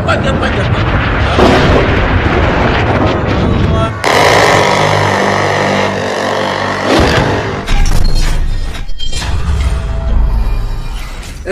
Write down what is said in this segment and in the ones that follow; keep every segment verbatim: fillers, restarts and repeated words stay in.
E,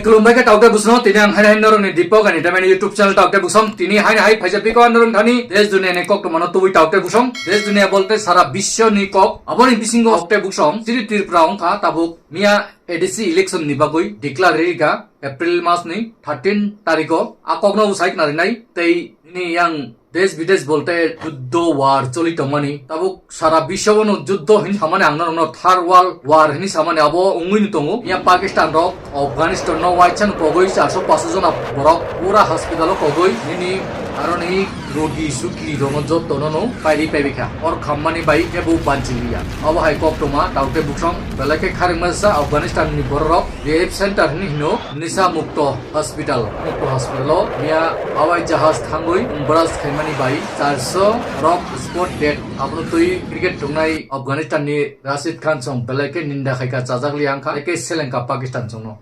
khulumbai khe taukte busong, tini ang haini hai norokni Deepak ani tamani YouTube channel taukte busong, tini haini hai phaisa piko norok thani, desh duniya ni koktwma no tubui taukte busong, desh duniya bolte sara bisho ni kok, aboni bisingo taukte busong, chini Tripura wngkha tabuk miya A D C election ni bagwi declare rikha April mas ni thirteen tarikh o, a kok no bwsai khna rinai, tei nini yang Desh bidesh bolte juddo war choli tongmani. Tabuk sara biswano juddo hin samani ang norokno third world war hin samani abo wngwi tongo. Iya Pakistan rok Afghanistan no waichan kogwi charso paso jona borok pura hospital o kogwi nini aroni rogi suki rokno jotto no no pairi paibikha. Or khammani bai kebo banchiliya. Abo hai koktwma taukte buksong belai khe kharwngma sa Afghanistan ni borok rehab center hin hino nisa mukto hospital, mukto hospital o miya hawai jahaj thangwi bras khaimani bai charso rok spot dead. Abono twi cricket thungnai Afghanistan ni Rashid Khan song belai khe ninda khaikha, chajak liya wngkha, belai khe selengkha Pakistan songno.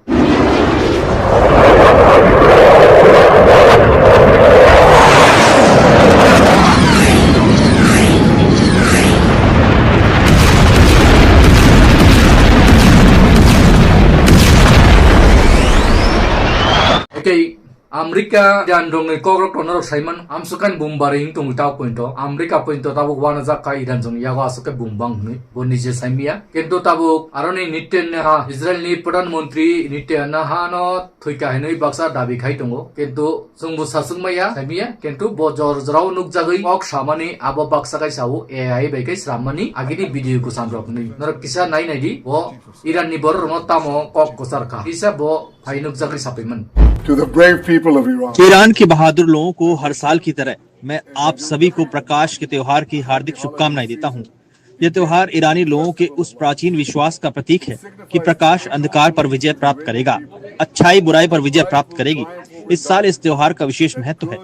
Okay, America Iran rokni kokrok tono rok saiman, amsukhan bum bari wng tongo ta pointo. America pointo tabuk wanajak kha Iran jong yago aswk khe bum bang hwnwi bo nije saimiya. Kintu tabuk aroni Netanyahu, Israel ni Pradhan Mantri Netanyahu no thwikha hinwi baksa dabi khai tongo. Kintu chwngbo saswk maya saimiya. Kintu bo jor jorao nukjagwi kok samani abo baksa kai sao A I bai kai srammani agini video kwcham rok hwnwi. Norok kisa nai nai di, bo Iran ni borok rokno tamo kok kwchar kha. Kisa bo Hai nukjagwi sapaimani. To the brave people of Iran. Iran के बहादुर लोगों को हर साल की तरह मैं आप सभी को प्रकाश के त्योहार की हार्दिक शुभकामनाएं देता हूं। यह त्योहार ईरानी लोगों के उस प्राचीन विश्वास का प्रतीक है कि प्रकाश अंधकार पर विजय प्राप्त करेगा, अच्छाई बुराई पर विजय प्राप्त करेगी। इस साल इस त्योहार का विशेष महत्व है।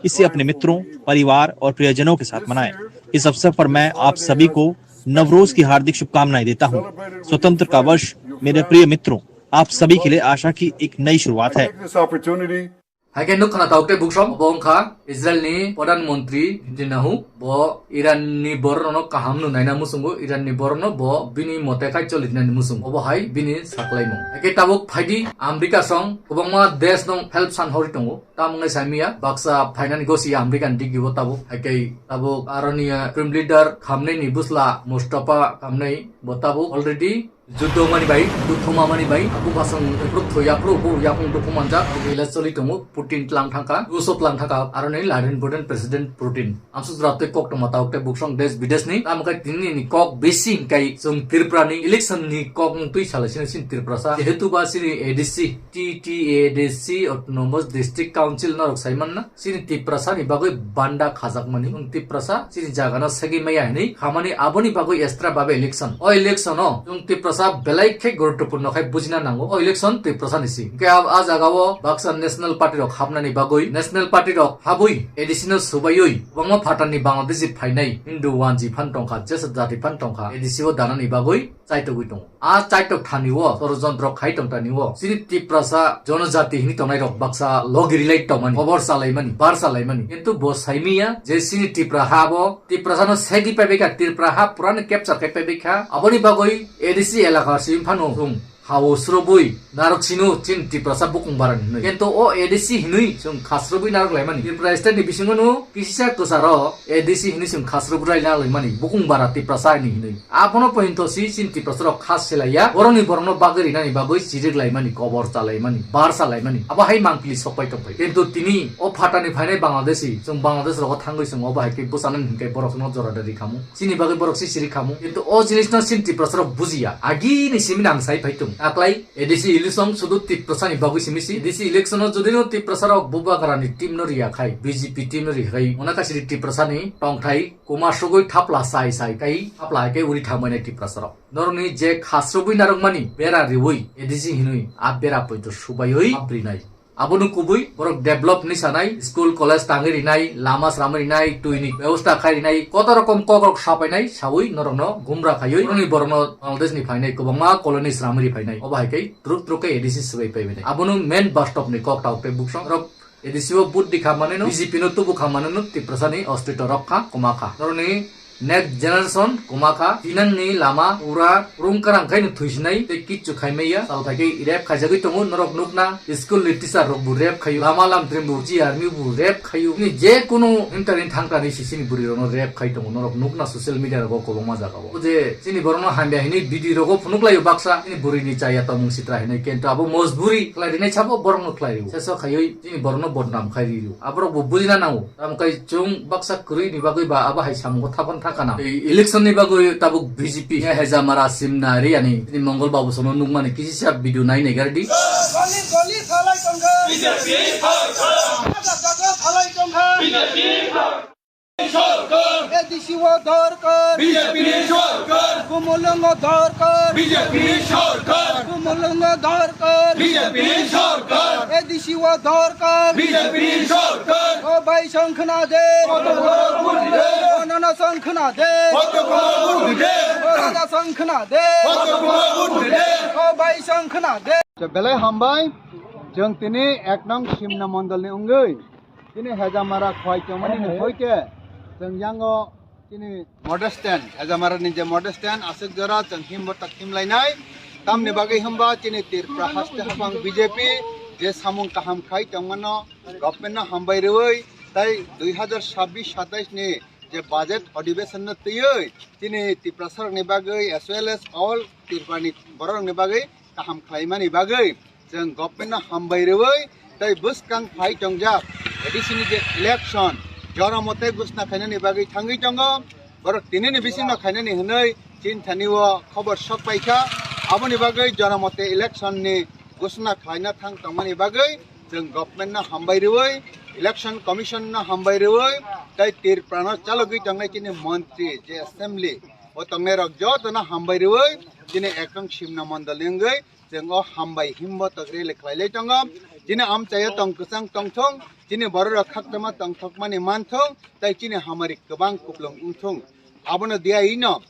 इसे अपने मित्रों, परिवार और प्रियजनों के साथ मनाएं। इस अवसर पर मैं आप सभी को नवरोज की हार्दिक शुभकामनाएं देता हूं। स्वतंत्र का वर्ष, मेरे प्रिय मित्रों, आप सभी के लिए आशा की एक नई शुरुआत है। This opportunity. Hai khe nuk khna taukte buksong bo wngkha Israel ni Pradhan Mantri Netanyahu, bo Iran ni borok no kaham no naina muchungo, Iran ni borok no bo bini mote khai choli nani muchungo, obo hai bini saklaimung. Hai khe tabuk phaidi America song kwbangma desh no help san hori tongo. Tamo wngwi saimiya, baksa phainani gosi American digi o tabuk. Hai khe tabuk aroni, ah, Supreme Leader Khamenei ni bwsla Mustafa Khamenei bo tabuk already juddo mani bai, dukhu mamani bai, bupha song ephru thoi, aphru bo yapung dukhu manjak, ila choli tongo, Putin tlang thangkha, Rus o tlang thangkha, aroni Vladimir Putin, President Putin. Amsuk jora tei koktwma tabuk tei buksong desh bidesh ni. Tamo khe tini ni kok besi hingkai chwng Tripura ni election ni kok wng twi salai sino sin Tripura sa. Jehetu ba sini A D C, T T A D C, Autonomous District Council norok sai manna. Sini Tiprasa ni bagwi banda khajakmani. Wng Tiprasa sini jaga no segwi maya hinwi khamani, aboni bagwi extra babe election. O election o wng Tiprasa belai khe guruttopurno khai bujina nango. O election Tiprasa ni si. Hingke a, a jaga o baksa National Party rok hapnani bagwi, National Party rok habwi A D C no subaiwi kwbangma phatarni Bangladeshi phainai Hindu wanji phan tongkha, jesa jati phan tongkha, A D C o danani bagwi chaitogwi tongo. A chaitok thani o sorojontro khai tongtani o sini Tiprasa jonojati hini tongnai rok baksa logi rilai tongmani, kobor chalaimani, bar chalaimani. Kintu bo saimiya je sini Tipra ha bo Tiprasa no segi paibaikha, Tipra ha purani capture khai paibaikha. Aboni bagwi A D C elaka simi phano chwng hao srobwi narok sino chin Tiprasa bukung barani hinwi. Kintu o A D C hinwi chwng khasrobwi narok laimani. Tripura state ni bisingo no kisisa kwcharo A D C hinwi chwng khasrobwi rai narok laimani. Bukung bara Tiprasa hinwi hinwi. Abono pointo si chin Tiprasa rok khas selaiya. Borokni borokno bagwi rinani bagwi chirik laimani, kobor chalaimani, bar chalaimani. Abo hai mangpili sokpai tongpai. Kintu tini o phatani phainai Bangladeshi, chwng Bangladesh rogo thangwi chwng obo hai khe bwchanani hinkhe borokno jora da rikhamu. Chini bagwi borok si siri khamu. Kintu o jinisno sin Tiprasa rok bujiya. Agini simi nang sai phai tung. Aklai A D C election sudu Tiprasa ni bagwi simi si. A D C election o jodi no Tiprasa rok bubagra ni team no riya khai, B J P team no riya khai. Ona kasiri Tiprasa ni tongthai kuma sugui thapla sai sai kai thapla hai kai uri thangmani Tiprasa rok. Norokni je khasrubui narwkmani bera riui A D C hinui a bera poito subaiui aprinai. Abono kubui borok develop hinwi sanai, school college tangwi rinai, lama sramwi rinai, twini bebosta khai rinai, koto rokom kokrok sapainai saui norokno gumra khaiui norokni borokno Bangladesh ni phainai kwbangma colony sramwi ri phainai. Obo hai khe truk truk khe A D C swbai paibainai. Abono main bus stop ni kok tao tei buksong rok A D C o vote di kha manwi no, B J P no tubu kha manwi no, Tiprasa ni ostito rok kha, kwma kha. Norok ni next generation kwma kha, tinang ni lama pura rung karang khai no thuisinai tei kichu khai maya. Sal thai khe rape khaijagwi tongo, norok nukna school ni teacher rok bo rape khaio, lama lamtrim bo G R ni bo rape khaio. Ni je kunu internet thangkani sisini bwrwi rok no rape khai tongo, norok nukna social media rogo kwbangma jaga o. O je chini borok no hamya hinwi video rogo phunuk laio baksa, chini bwrwi ni chaya tongmung sitra hinwi, kento abo mojburi khlai rinai sabo borok no khlai rio. Seso khaioi chini borok no bodnam khai rio. Aborok bo bujina nango. Tamo kai chwng baksa kwrwi ni bagwi ba abo hai samungo thapan thakana. Ei election ni bagwi tabuk B J P ni hejamara simna riyani. Chini Mongol Babu sono nukmani kisisa video nai nai gardi. Goli goli salai tongkha. B J P sorkar. Jaga jaga salai tongkha. B J P sorkar. A D C o dorkar. B J P sorkar. Kumulungo dorkar. B J P sorkar. Kumulungo dorkar. B J P sorkar. A D C o dorkar. B J P sorkar. O bai song khna de. Kotokoro budi de. O nana song khna de. Kotokoro budi de. O raja song khna de. Kotokoro budi de. O bai song khna de. Belai hambai, chwng tini ek nong Simna mondol ni wngwi. Chini hejamara khwai tongmani ni hoite chwng yango chini model stand, hejamara ni je model stand aswk jora chwng himbo tak himlainai. Tamni bagwi hwnba chini Tripura haste haphang B J P je samung kaham khai tongmano government no hambai rwui tai dui hazar sabbish satais ni je budget adhibeshon no twiwi chini Tiprasa rokni bagwi as well as all Tripura ni borok rokni bagwi kaham khlaimani bagwi chwng government no hambai rwui tei bwskang phai tongjak A D C ni je election jora mote gusna khainani bagwi thangwi tongo. Borok tinini bisingno khainani hwnwi chinthani o khobor sok paikha. Aboni bagwi jora mote election ni gusna khlaina thang tongmani bagwi chwng government no hambai rwui, election commission no hambai rwui tei Tripura no chalogwi tongnai chini montri je assembly o tongnai rok joto no hambai rwui chini ek nong Simna mondol ni wngwi chwng o hambai himbo tok rally khlailai tongo. Chini amchaio tong kwchang tongthung, chini bororok khaktama tongthokmani manthung, tei chini hamari kwbang kuplung wngthung. Abono diyaino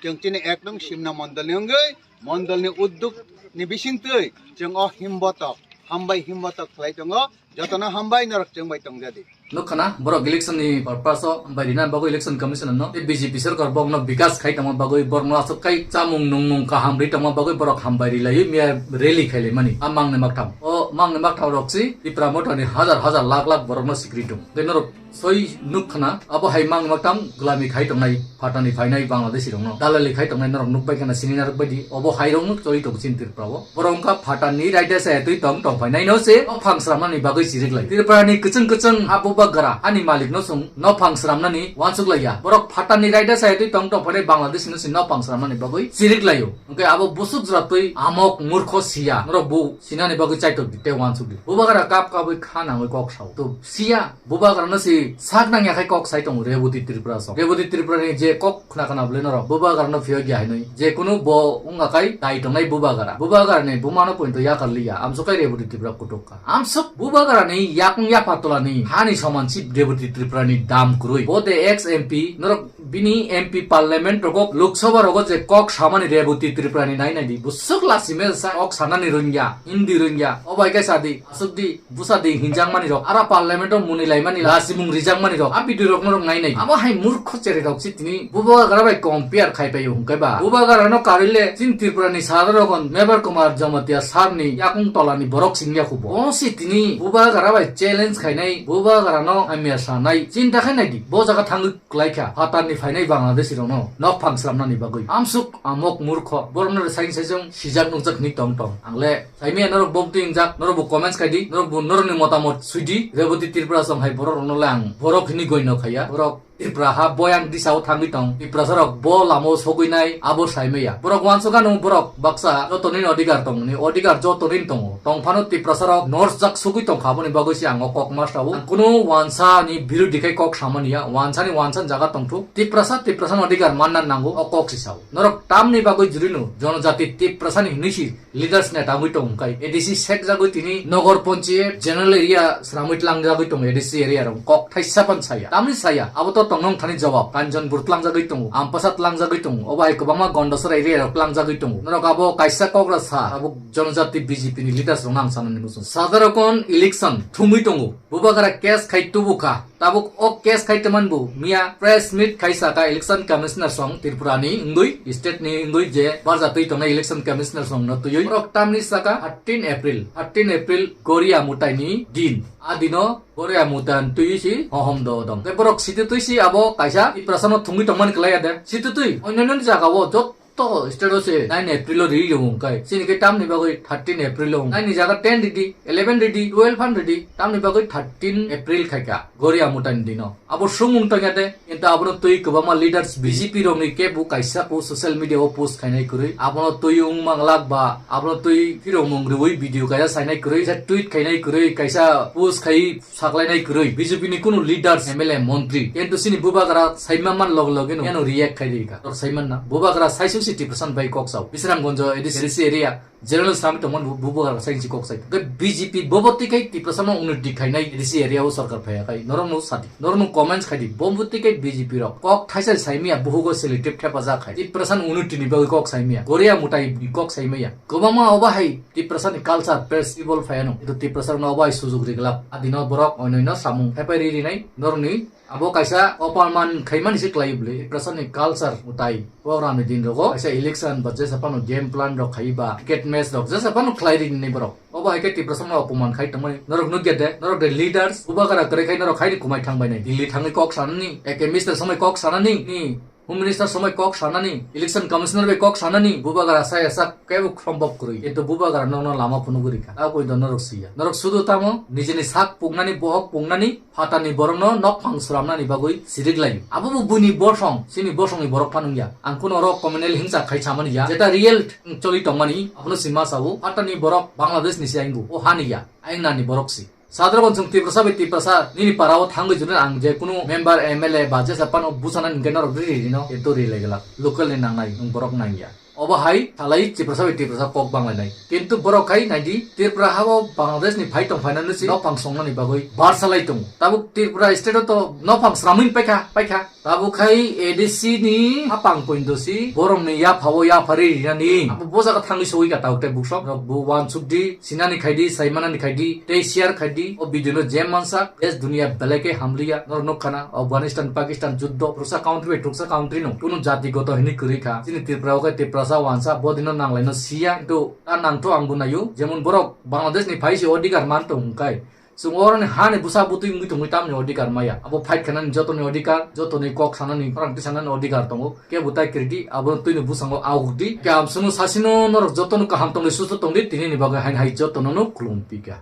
chwng chini ek nong Simna mondol ni wngwi mondol ni udduk ni bisingtwi chwng o himbo tok, hambai himbo tok khlai tongo. Jotono hambai, norok chwng bai tongjadi. Nukha na, borok election ni purpose o hambai rina bagwi election commission no, tei B J P sorkar borok no bikas khai tongma bagwi, borok no aswk kai chamung nungmung kaham ri tongma bagwi borok hambai ri laiwi miya rally khai lai mani. A mang ni maktham. O mang ni maktham rok si Tipra Motha ni hazar hazar lakh lakh borok no sikri tong. Tei norok soi nukha na, abo hai mang ni maktham glami khai tongnai. Phatani phainai Bangladeshi rokno dalali khai tongnai norok nukbai khana sini narwk baidi. Obo hai rokno choli tong chini Tripura o. Borok wngkha phatani raida saya twi tong tong phainai no se nok phang sramnani bagwi chirik lai. Tripura ni kwchwng kwchwng ha bubagra ani malik no chwng nok phang sramnani uansuk lai ya. Borok phatani raida saya twi tong tong phainai Bangladeshi no se nok phang sramnani bagwi chirik lai o. Hwnkhe abo busuk jora twi amok murkho siya. Norok bo sinani bagwi chaitok di tei uansuk di. Bubagra kap kabwi kha nangwi kok sao. To siya. Bubagrano se sak nangya khai kok sai tongo Reboti Tripura song. Reboti Tripura ni je kok khna khna bwlwi norok bubagrano phiyok ya hinwi. Je kunu bo wngkha khai dai tongnai bubagra. Bubagra ni buma no poito yakar liya. Amsuk khai Reboti Tripura kutuk kha. Amsuk bubagra ni yakung yapha tola ni hani soman si Reboti Tripura ni dam kwrwi. Bo de ex M P norok bini M P parliament rogo Lok Sabha rogo je kok samani Reboti Tripura ni nai nai di. Busuk lasi mel sa kok sanani rungya, Hindi rungya. Obai kai sa di, asuk di. Busa di hinjakmani rok, ara parliament o muni laimani lasimung rijakmani rok, a video rok norok nai nai. Abo hai murkho cheri rok si tini bubagra bai compare khai paio hwnkhe ba. Bubagra no karile chini Tripura ni sadar rogon Mebar Kumar Jamatia sir ni yakung tola ni borok singya khubo. O si tini bubagra bai challenge khainai, bubagra no hamya sanai. Chinta khai nai di, bo jaga thangwi kwlai kha, phatar ni phainai Bangladeshi rok no nok phang sramnani bagwi. Amsuk amok murkho, borok no saing saisung sijak nukjak hinwi tong tong. Ang le Saimaya norok bo twi wngjak, norok bo comments khai di, norok bo norok ni motamot sui di, Reboti Tripura song hai borok rok no le ang borok hini goi no khaiya, borok Tripura ha boyang disa o thangwi tong, Tiprasa rok bo lama o sogwi nai, abo saimaya. Borok uansuk ano borok baksa joto ni odhikar tong ni, odhikar joto ni tongo, tong phano Tiprasa rok norjak sogwi tong kha, aboni bagwi se ang o kok ma sao. Ang kunu uansa ni birodhi khai kok samani ya, uansa ni uansa ni jaga tong thuk, Tiprasa, Tiprasa ni odhikar manna nango, o kok se sao. Norok tamni bagwi juri no, jonojati Tiprasa ni hinwi si, leaders neta wngwi tongo hwnkhe A D C sekjagwi tini nogor ponchayat general area sramwi tlangjagwi tongo A D C area rok kok thaisa pan saya. Tamni saya, abo to Tongnong thani jawab, Kanchanpur tlangjagwi tongo, Ampasa tlangjagwi tongo, obo hai kwbangma Gondasora area rok tlangjagwi tongo. Norok abo kaisa kok rw sa, abo jonojati B J P ni leaders rokno ang sanani muchung. Sadar Rokon election thumwi tongo, Bubagra case khai tubukha, tabuk o case khai tongmani bo miya press meet khai saka election commissioner song Tripura ni wngwi, state ni wngwi je barjatwi tongnai election commissioner song no twiwi borok tamni saka thirteen April, thirteen April Goria Mutai ni din. A dino Goria Mutai twiwi si hohom do dong. Tei borok siti twi si abo kaisa Tiprasa no thungwi tongmani kwlai ya de. Siti twi onyono jaga o jotto state o se nine April o ri yo wng kai. Sini khe tamni bagwi thirteen April o wng. Nine ni jaga ten ridi, eleven ridi, twelve phan ridi. Tamni bagwi thirteen April khaika Goria Mutai ni dino. Abo sumung tongya de, kintu abono twi kwbangma leaders B J P rokni kebo kaisa post social media o post khainai kwrwi. Abono twi wng manglak ba, abono twi phirokmung rwui video kaisa sainai kwrwi, kaisa tweet khainai kwrwi, kaisa post khai saklainai kwrwi. B J P ni kunu leaders, M L A, montri, kintu sini Bubagra saima man log logino yano react khai rika. Tor saiman na, Bubagra saisuk si Tiprasa bai kok sao. Bisramganj A D C area, General Sami tongmani bu-, Bubagra sai si kok sai. Ke B J P bobo tikai Tiprasa no unity khainai A D C area o sarkar phaya khai. Norok no sadi. Norok no comments khai di. Bobo tikai B J P rok. Kok thaisa saimiya buhugo selective thepa ja khai. Tiprasa no unity ni bagwi kok saimiya. Goria Mutai ni kok saimiya. Kwbangma obo hai Tiprasa ni culture festival phaya no. Itu Tiprasa no obo hai sujug riglak. Adino borok oino samung thepai ri rinai. Norok ni Abo kaisa oporman khaimani se khlai bwle. Tiprasa ni culture mutai program ni din rogo kaisa election ba jesa phano game plan rok khai ba cricket match rok jesa phano khlai ri ni borok. Obo hai khe Tiprasa no opoman khai tongmani. Norok nugya de, norok de leaders, Bubagra kwrwi khai norok hai ni kumai thang bai nai. Delhi thangwi kok sanani, A K minister somoi kok sanani, ni Home Minister somoi kok sanani, Election Commissioner bai kok sanani, Bubagra saya sak kebo sombhob kwrwi. Kintu Bubagra nokno lama phunugwi rikha. Abo poito norok siya. Norok sudu tamo nijini sak pungnani, bohok pungnani, phatani borokno nokphang sramnani bagwi sirik laio. Abo bo buini bosong, chini bosongni borok phano wngya. Ang kuno oro communal hingsa khai samani ya. Jeta real choli tongmani, abono si ma sao. Phatani borok Bangladesh ni se aingbu. O hani ya. Aing nani borok si. Sadrogon chwng Tiprasa bai Tiprasa nini para o thangwi juni ang je kunu member M L A ba jesa phano buchana hingke norok ri ri no. Eto ri legela. Local ni nangnai, nwng borok nangya. Obo hai salai Tiprasa bai Tiprasa kok banglainai. Kintu borok hai naidi Tripura hao Bangladesh ni phai tong phainani si nokphang songnani bagwi bar salai tongo. Tabuk Tripura state o to nokphang sramwi paikha, paikha. Tabuk hai A D C ni hapang poindo si borok ni yaphao yaphari rinani. Abo bo jaga thangwi sogwi ka tabuk tei buksok rok bo wansuk di, sinani khaidi, saimanani khaidi, tei share khaidi. O video no je mansak, desh duniya belai khe hamliya. Norok nukha na, Afghanistan, Pakistan juddo, thuksa country bai thuksa country no kunu jati goto hinwi kwrwi kha. Chini Tripura o khe Tiprasa wansa, bo dino nanglaino siya, kintu ta nangtho ang bo naio. Jemon borok Bangladesh ni phai se odhikar man tong hwnkai. Chwng oroni hani bwsa bwtwi wngwi tongwi tamni odhikar maya. Abo fight khainani jotoni odhikar, jotoni kok sanani, khorang tisanani odhikar tongo. Kebo tai kiridi, abono twino bwskango awukdi. Khe amsunu sasino norok jotono kaham tongdi, susto tongdi, tinini bagwi haino hai jotono no khulum pika.